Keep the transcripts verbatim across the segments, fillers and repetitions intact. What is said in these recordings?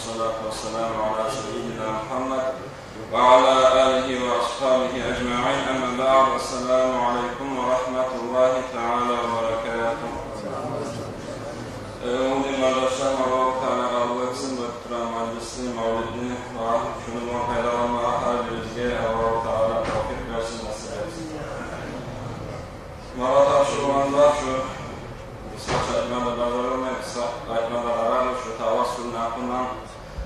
الصلاة والسلام على سيدنا محمد وعلى آله وأصحابه أجمعين. أما بعد، السلام عليكم ورحمة الله تعالى وبركاته. Э, оьзюню, къардашларым, Аллагьу Таала къабул этсин бу турагъан мажлисни, мавлидни ва шуну булан пайдаланмагъа гьар бирибизге Аллагьу Таала тавфикъ берсин, насип этсин. Магъа тапшурулгъан да шу, къысгъача айтмагъа да бажарылмай, къысгъа айтмагъа да къарарбыз шу тавассулну гьакъындан.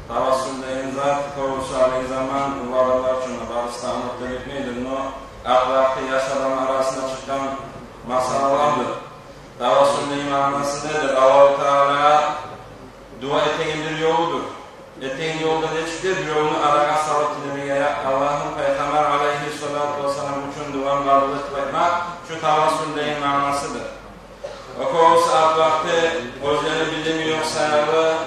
Тавассул деген зат, кёбюсю гьалиги заман уллу адамлар учун да барысы да англап да гетмейдир, но артдагъы яш адамлар арасында чыкъгъан масъалалардыр. Тавассулну маънасы недир? Аллагьу Таалагъа дуа этегенни бир ёлудур. Этеген ёлу да нечикдир? Биревню арагъа салып тилемеге, я Аллагьым, Пайхаммар алайгьиссалату вассалам учун дуамны къабул эт деп айтмакъ, шу тавассул деген маънасыдыр. О кёбюсю артдагъы оьзлени билими ёкъ саялы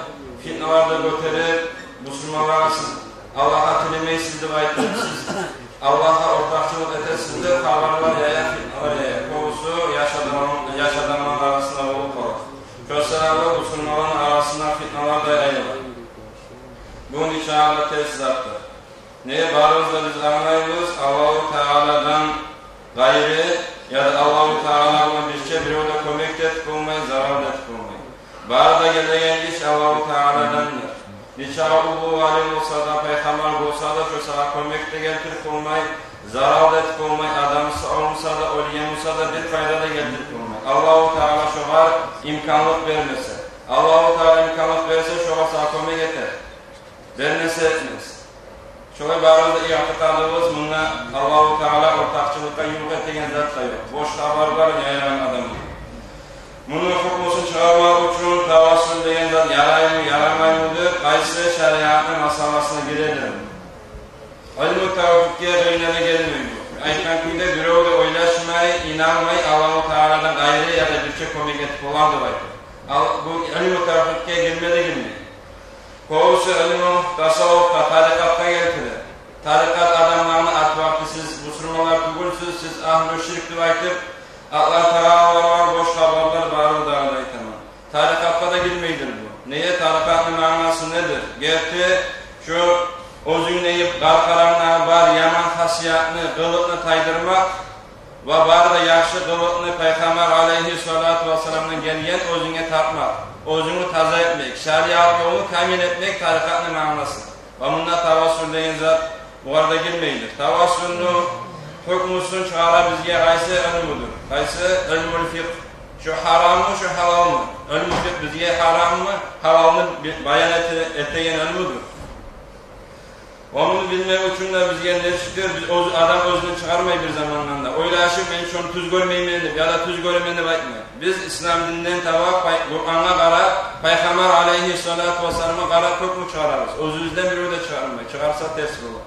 фитналар да гётерип, бусурманлар арасында Аллагьгъа тилемейсиз деп айтып, сиз Аллагьгъа ортакъчылыкъ этесиз деп хабарлар яя, фитналар яя. Кёбюсю яш адам, яш адамлар арасында болуп къала. Шо саялы бусурманланы арасында фитналар да яйыла. Бу нечакъы да терс затдыр. Неге, барыбыз да биз англайбыз, Аллагьу Тааладан къайры, яда Аллагьу Таала булан бирче бирев де кёмек де этип болмай, зарал да этип болмай. Бары да гелеген иш Аллагьу Тааладандыр. Нечакъы уллу вали болса да, пайхаммар болса да, шо сагъа кёмек де гелтирип болмай, зарал да этип болмай, адам сав буса да, оьлген буса да, бир пайда да гелтирип болмай. Аллагьу Таала шогъар имканлыкъ бермесе. Аллагьу Таала имканлыкъ берсе, шогъар сагъа кёмек этер. Бермесе, этмес. Шолай барыбыз да иътикъадыбыз, мунда Аллагьу Таалагъа ортакъчылыкъгъа юрюйген зат да ёкъ. Бош хабарлар яйгъан адам. Муну гьукмусун чыгъармакъ учун тавассул деген зат яраймы, ярамаймы деп, къайсы шариатны масъаласына гиредир. Илму тавгьидге гьайына да гелмей бу. Айтгъан кюйде, бирев де ойлашмай, инанмай, Аллагьу Тааладан къайры яда бирче кёмек этип болар деп айтып. Ал бу илму тавгьидге гирме де гирмей. Кёбюсю илму тасаввуфгъа, тарикъатгъа гелтире. Тарикъат адамланы артдагъы, сиз бусурманлар тюгюлсюз, сиз агьлу ширк деп айтып, Аллагь Таалагъа бош хабарлар, бары да айтаман. Тарикъатгъа да гирмейдир бу. Неге, тарикъатны маънасы недир? Герти шо оьзюнгде къаркъарангда бар яман хасиятны, къылыкъны тайдырмакъ ва бары да яхшы къылыкъны, Пайхаммар алайгьиссалату вассаламдан гелген, оьзюнге тартмакъ, оьзюнгню таза этмек, шариат ёлну камил этмек тарикъатны маънасы. Ва мунда тавассул деген зат бугъар да гирмейдир. Тавассулну гьукмусун чыгъара бизге къайсы илмудур? Къайсы? Илмул фикъгь. Шо гьараммы, шо гьалалмы? Илмул фикъгь бизге гьараммы, гьалалны би-, баян эте-, этеген илмудур. Ва муну билмек учун да бизге нечикдир? Биз оьз-, адам оьзюнден чыгъармай бир замандан да. Ойлашып, мен шону тюз гёрмеймен деп, яда тюз гёремен деп айтмай. Биз ислам динден таба пай-, Къурангъа къарап, Пайхаммар алайгьиссалату вассаламгъа къарап гьукму чыгъарабыз. Оьзюбюзден бирев де чыгъармай, чыгъарса терс болур.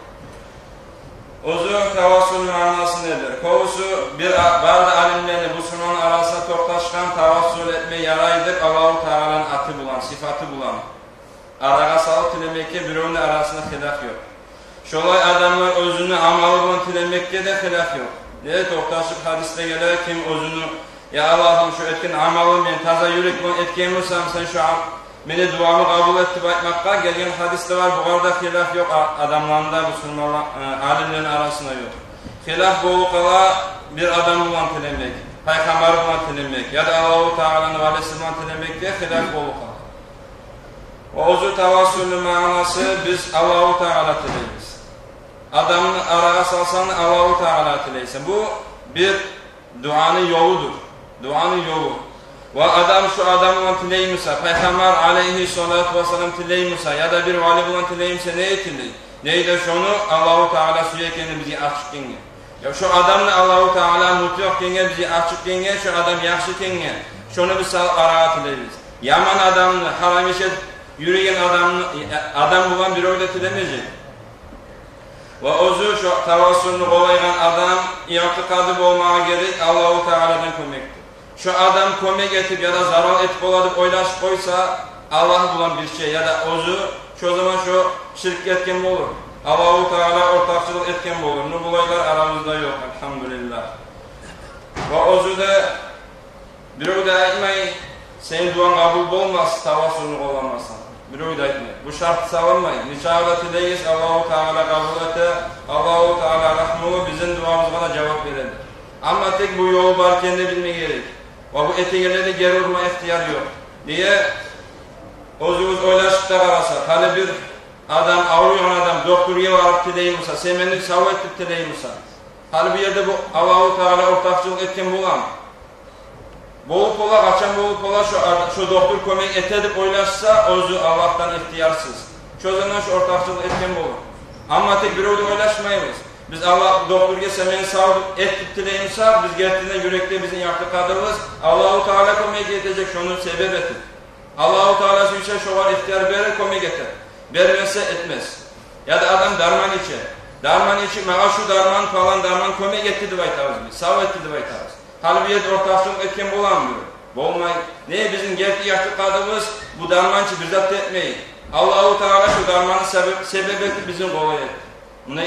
Оьзю тавассулну маънасы недир? Кёбюсю бир а-, бары да алимлени, бусурман арасында токъташгъан, тавассул этме ярай деп Аллагьу Тааланы аты булан, сыфаты булан арагъа салып тилемекге биревню арасында хилаф ёкъ. Шолай адамлар оьзюню амалы булан тилемекге де хилаф ёкъ. Не токъташып, гьадисде геле, ким оьзюню, я Аллагьым, шо этген амалым мен таза юрек булан этген бусам, сен шо ам-, мени дуамны къабул эт деп айтмакъгъа гелген гьадис де бар, бугъар да хилаф ёкъ, а-, адамланы да, бусурманла-, э, алимлени арасында ёкъ. Хилаф болуп къала бир адам булан тилемек, пайхаммар булан тилемек, яда Аллагьу Тааланы валиси булан тилемекде хилаф болуп къала. Ва оьзю тавассулну маънасы, биз Аллагьу Таалагъа тилейбиз. Адамны арагъа салсанг, Аллагьу Таалагъа тилейсен. Бу бир дуаны ёлудур. Дуаны ёлу. Ва адам шо адам булан тилеймиса, Пайхаммар алайгьиссалату вассалам тилеймиса, яда бир вали булан тилеймиса, неге тилей? Неге де шону Аллагьу Таала сюе экени бизге ачыкъ экенге. Я шо адамны Аллагьу Таала мутиъ экенге, бизге ачыкъ экенге, шо адам яхшы экенге, шону биз салып арагъа тилейбиз. Яман адамны, гьарам иш этип юрюйген адамны, э, адам булан бирев де тилемежек. Ва оьзю шо тавассулну къоллайгъан адам иътикъады болмагъа герек Аллагьу Тааладан кёмекдир. Шо адам кёмек этип яда зарал этип бола деп ойлашып къойса, Аллагь булан бирче, яда оьзю шо заман шо ширк этген болур, Аллагьу Таалагъа ортакъчылыкъ этген болур. Ну, булайлар арабызда ёкъ, альгьамдулиллагь. Ва оьзю де бирев де айтмай, сени дуанг къабул болмас, тавассулну къолламасанг. Бирев де айтмай. Бу шарт салынмай. Нечакъы да тилегиз, Аллагьу Таала къабул эте. Аллагьу Таала рагьмулу, бизин дуабызгъа да жавап береди. Амма тек бу ёл бар экенни билме герек. Ва бу этегенлеге гери урма ихтияр ёкъ. Неге? Оьзюгюз ойлашып да къарасакъ, гьали бир адам, авруйгъан адам докторгъа барып тилей буса, сен мени сав эт деп тилей буса, гьали бу ерде бу Аллагьу Таала ортакъчылыкъ этген боламы? Болуп бола, къачан болуп бола, шо ад-, шо доктор кёмек эте деп ойлашса, оьзю Аллагьдан ихтиярсыз. Шо заман шо ортакъчылыкъ этген болур. Амма тек бирев де ойлашмайбыз. Биз Аллагь, докторгъа сен мени сав эт деп тилей буса, биз гертиден юрекде бизин ягътыкъадыбыз, Аллагьу Таала кёмек этежек шону себеп этип. Аллагьу Таала сюйсе шогъар ихтияр берер, кёмек этер. Бермесе, этмес. Яда адам дарман иче. Дарман ичип, магъа шу дарман, палан дарман кёмек этди деп айтабыз биз, сав этди деп айтабыз. Гьали бу ерде ортакъчылыкъ этген боламы бирев? Болмай. Не, бизин герти ягътыкъадыбыз, бу дарман чы бир зат да этмей. Аллагьу Таала шу дарманны себеп, себеп этип бизин къолай этди. Муна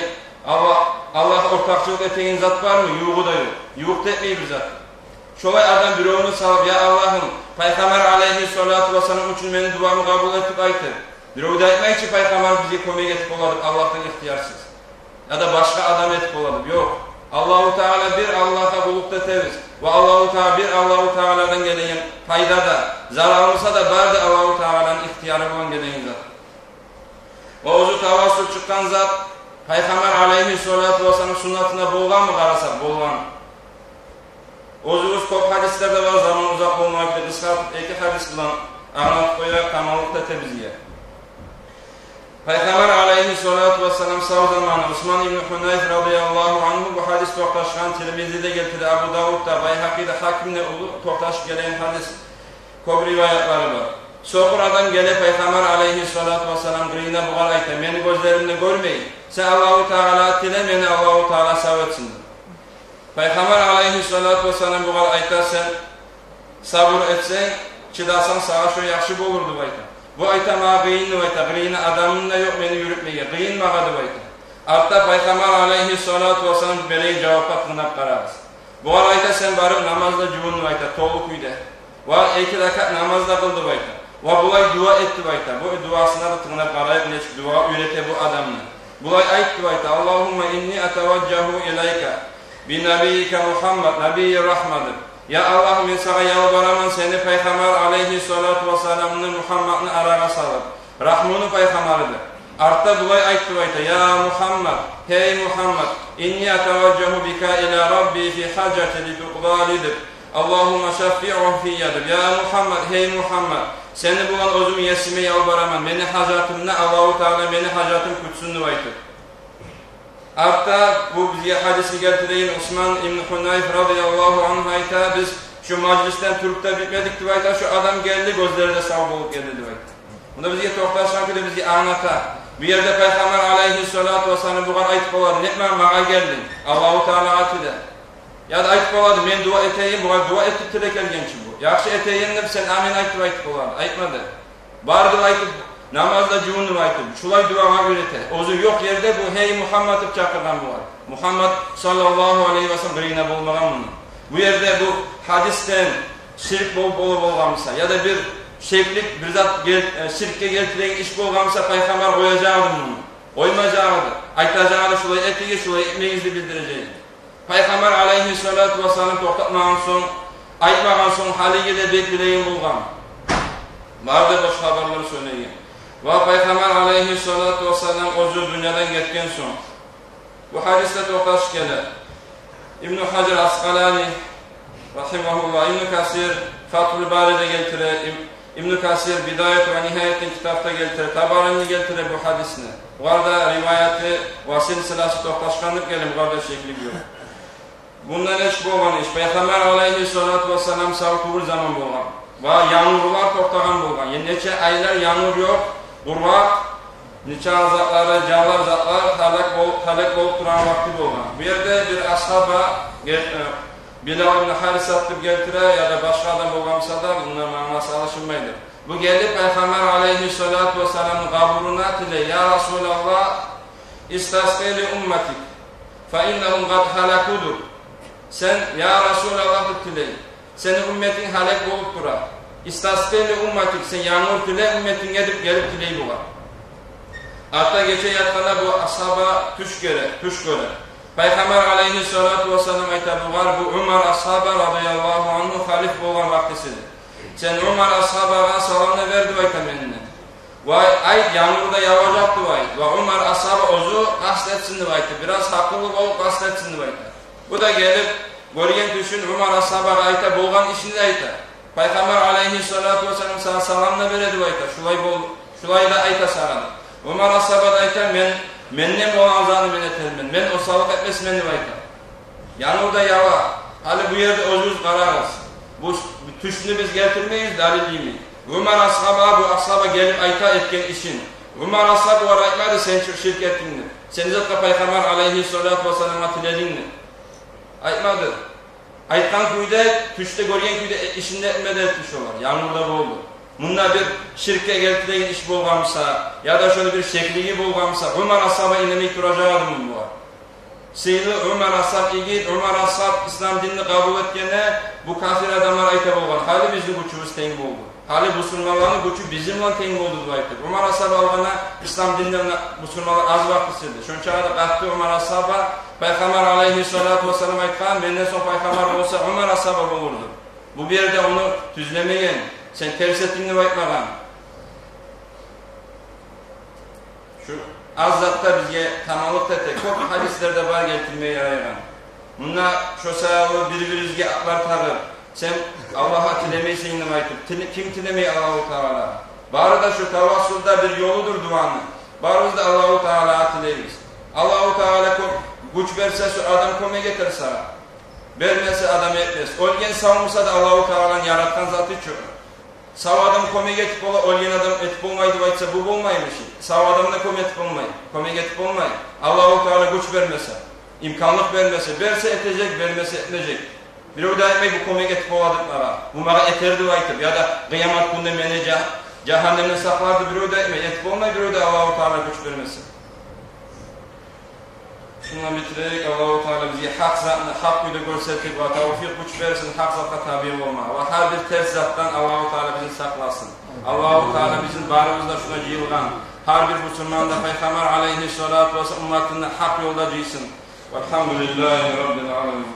Аллагь, Аллагь ортакъчылыкъ этеген зат бармы? Ювукъ да ёкъ. Ювукъ да этмей бир зат. Шолай адам биревню салып, я Аллагьым, Пайхаммар алайгьиссалату вассалам учун мени дуамны къабул эт деп айтып, бирев де айтмай чы, Пайхаммар бизге кёмек этип бола деп Аллагьдан ихтиярсыз. Яда башгъа адам этип бола деп. Ёкъ. Аллагьу Таала бир, Аллагьгъа къуллукъ этебиз. Ва Аллагьу Таала бир, Аллагьу Тааладан гелеген пайда да, зарал буса да, бары да Аллагьу Тааланы ихтияры булан гелеген зат. Ва оьзю тавассул чыкъгъан зат Пайхаммар алайгьиссалату вассалам суннатында болгъанмы къарасакъ? Болгъан. Оьзюгюз кёп гьадислер де бар, заман узакъ болмакъ учун къысгъартып эки гьадис булан англатып къояйыкъ, таманлыкъ да эте бизге. Пайхаммар алайгьиссалату вассалам сав заманы Усман ибн Хунайф радияллагьу ангьу, бу гьадис токъташгъан, Тирмизи де гелтире, Абу Давуд да, Байгьакъи де, Гьаким де, уллу токъташып гелеген гьадис, кёп риваятлары бар. Сокъур адам геле Пайхаммар алайгьиссалату вассалам къырыйына, бугъар айта: «Мени гёзлерим де гёрмей, сен Аллагьу Тааладан тиле, мени Аллагьу Таала сав этсин», – деп. Пайхаммар алайгьиссалату вассалам бугъар айта: «Сен сабур этсенг, чыдасанг, сагъа шо яхшы болур», – деп айта. Бу айта: «Магъа къыйын, – деп айта, – къырыйымда адамым да ёкъ мени юрютмеге, къыйын магъа», – деп айта. Артда Пайхаммар алайгьиссалату вассалам береген жавапгъа тынглап къарагъыз. Бугъар айта: «Сен барып намазгъа жувун», – деп айта, – «толу кюйде. Ва эки ракаат намаз да къыл», – деп айта. «Ва булай дуа эт», – деп айта. Бу дуасына да тынглап къарайыкъ, нечик дуа уьйрете бу адамны. «Булай айт», – деп айта: «Аллагьумма инни атаважжагьу илайка би набиййика Мухаммад, набиййи рагьма», – деп. «Я Аллагь, мен сагъа ялбараман, сени Пайхаммар алайгьиссалату вассаламны, Мухаммадны арагъа салып, рагьмуну пайхаммары», – деп. Артда булай айт деп айта: «Я Мухаммад, гьей Мухаммад, инни атаважжагьу бика ила Рабби фи гьажати ли тукъда ли», – деп. «Аллагьумма шаффигьу фийя», – деп. «Я Мухаммад, гьей Мухаммад, сени булан оьзюм Есиме ялбараман, мени гьажатымны, Аллагьу Таала мени гьажатым кютсюн», – деп айтып. Артда бу бизге гьадисни гелтиреген Усман ибн Хунайф радияллагьу ангьу айта: «Биз шу мажлисден туруп да битмедик, – деп айта, – шу адам гелди, гёзлери де сав болуп гелди», – деп айта. Мунда бизге токъташгъан кюйде бизге англата. Бу ерде Пайхаммар алайгьиссалату вассалам бугъар айтып бола эди: «Нетме магъа гелдинг? Аллагьу Таалагъа тиле». Яда айтып бола эди: «Мен дуа этейим», бугъар дуа эт деп тилеп гелген чи бу. «Яхшы, этейим», – деп, «Сен амин айт», – деп айтып бола эди. Айтмады. «Бар», – деп айтып, «намазда жувун», – деп айтып, шулай дуагъа уьйрете. Оьзю ёкъ ерде бу «гьей Мухаммад» деп чакъыргъан бугъар. Мухаммад саллаллагьу алайгьи ва саллам къырыйында болмагъан муну. Бу ерде бу гьадисден ширк бол-, болуп болгъан буса, яда бир шеклик, бир зат гел-, э, ширкге гелтиреген иш болгъан буса, Пайхаммар къояжакъ эди муну. Къоймажакъ эди. Айтажакъ эди: «Шулай этигиз, шулай этмегиз», – деп билдирежек эди. Пайхаммар алайгьиссалату вассалам токътатмагъан сонг, айтмагъан сонг, гьалиги де бек билеген болгъан. Бары да бош хабарлар сёйлеген. Ва Пайхаммар алайгьиссалату вассалам оьзю дюньядан гетген сонг, бу гьадисде токъташып геле Ибну Гьажар Аскъалани рагьимагьуллагь, Ибну Касир Фатгьул Бариде гелтире, Иб-, Ибну Касир Бидаят ва Нигьаят деген китапда гелтире, Табарани гелтире бу гьадисни. Булар да риваяты ва силсиласы токъташгъан деп геле, буларда шеклик ёкъ. Мунда нечик болгъан иш? Пайхаммар алайгьиссалату вассалам сав тюгюл заман болгъан. Ва янгурлар токътагъан болгъан. Яни нече айлар янгур ёкъ, къургъакъ, нече затлары, жанлар, затлар гьалек бол-, гьалек болуп турагъан вакъти болгъан. Бу ерде бир асгьаба гел-, э, Билал ибн Гьарисат деп гелтире, яда башгъа адам болгъан буса да, мунда маънасы алышынмайды. Бу гелип Пайхаммар алайгьиссалату вассаламны къабуруна тилей: «Я Расулаллагь, истаскъи ли умматик, фа иннагьум къад гьалаку», – деп. «Сен, я Расулаллагь, – деп тилей, – сени умматынг гьалек болуп тура. «Истаскъи ли умматик», сен янгур тиле умматынга деп гелип тилей бугъар. Артда гече ятгъанда бу асгьаба тюш гёре, тюш гёре. Пайхаммар алайгьиссалату вассалам айта бугъар, бу Умар асгьаба радияллагьу ангьу халиф болгъан вакътиси. «Сен Умар асгьабагъа саламны бер деп айта менден. Ва айт, янгур да яважакъ деп айт. Ва Умар асгьаба оьзю къаст этсин деп айта. Бираз гьакъыллы болуп къаст этсин деп айта». Бу да гелип, гёрген тюшюн Умар асгьабагъа айта, болгъан ишни де айта. «Пайхаммар алайгьиссалату вассалам сагъа саламны бере деп айта. Шулай бол, шулай да айта сагъа». Умар асгьаба да айта: «Мен, менден болгъан затны мен этермен. Мен осаллыкъ этмесмен», – деп айта. Янгур да ява. Гьали бу ерде оьзюгюз къарагъыз. Бу, бу тюшню биз гелтирмейбиз далил йимик. Умар асгьаба, бу асгьаба гелип айта этген ишин. Умар асгьаба огъар айтмады: «Сен чы-, ширк этдинг», – деп. «Сен не затгъа Пайхаммар алайгьиссалату вассаламгъа тилединг?» – деп. Айтмады. Айтгъан кюйде, тюшде гёрген кюйде, э, ишин де этмеди тюш олар. Янгур да болду. Мунда бир ширкге гелтиреген иш болгъан буса, яда шону бир шеклиги болгъан буса, Умар асгьаба инемей туражакъ эдими бугъар? Сыйлы Умар асгьаб, игит Умар асгьаб ислам динни къабул этгенде, бу кафир адамлар айта болгъан: «Гьали бизин гючюбюз тенг болду. Гьали бусурманланы гючю бизин булан тенг болду», – деп айтып. Умар асгьаб алгъанда ислам динни бусурманлар аз вакътиси эди. Шончагъа да къатты Умар асгьаба, Пайхаммар алайгьиссалату вассалам айтгъан: «Менден сонг пайхаммар болса, Умар асгьаба болур эди». Бу бир ерде ону тюзлемеген, сен терс этдинг деп айтмагъан. Шу аз зат да бизге таманлыкъ эте, кёп гьадислер де бар гелтирме ярайгъан. Мунда шо саялы бир-бирибизге атлар тагъып, сен Аллагьгъа тилемейсен деп айтып, тиле-, ким тилемей Аллагьу Таала? Бары да шу тавассул да бир ёлудур дуаны. Барыбыз да Аллагьу Таалагъа тилейбиз. Аллагьу Таала кё-, гюч берсе, шу адам кёмек этер сагъа. Бермесе, адам этмес. Оьлген сав буса да Аллагьу Тааланы яратгъан заты чы. Сав адам кёмек этип бола, оьлген адам этип болмай деп айтса, бу болмаймы иши? Сав адам да кёмек этип болмай, кёмек этип болмай. Аллагьу Таала гюч бермесе, имканлыкъ бермесе, берсе этежек, бермесе этмежек. Бирев де айтмай, бу кёмек этип бола деп магъа, бу магъа этер деп айтып, яда къыямат гюнде мени жа-, жагьаннемден сакълар деп бирев де айтмай, этип болмай бирев де, Аллагьу Таала гюч бермесе. Шундан битирейик. Аллагьу Таала бизге гьакъ затны гьакъ кюйде гёрсетип ва тавфикъ, гюч берсин гьакъ затгъа табиъ болма. Ва гьар бир терс затдан Аллагьу Таала бизин сакъласын. Аллагьу Таала бизин барыбызны да шунда жыйылгъан гьар бир бусурманны да Пайхаммар алайгьиссалату вассалам умматыны гьакъ ёлда жыйсын. Валгьамдулиллагьи раббил аламин.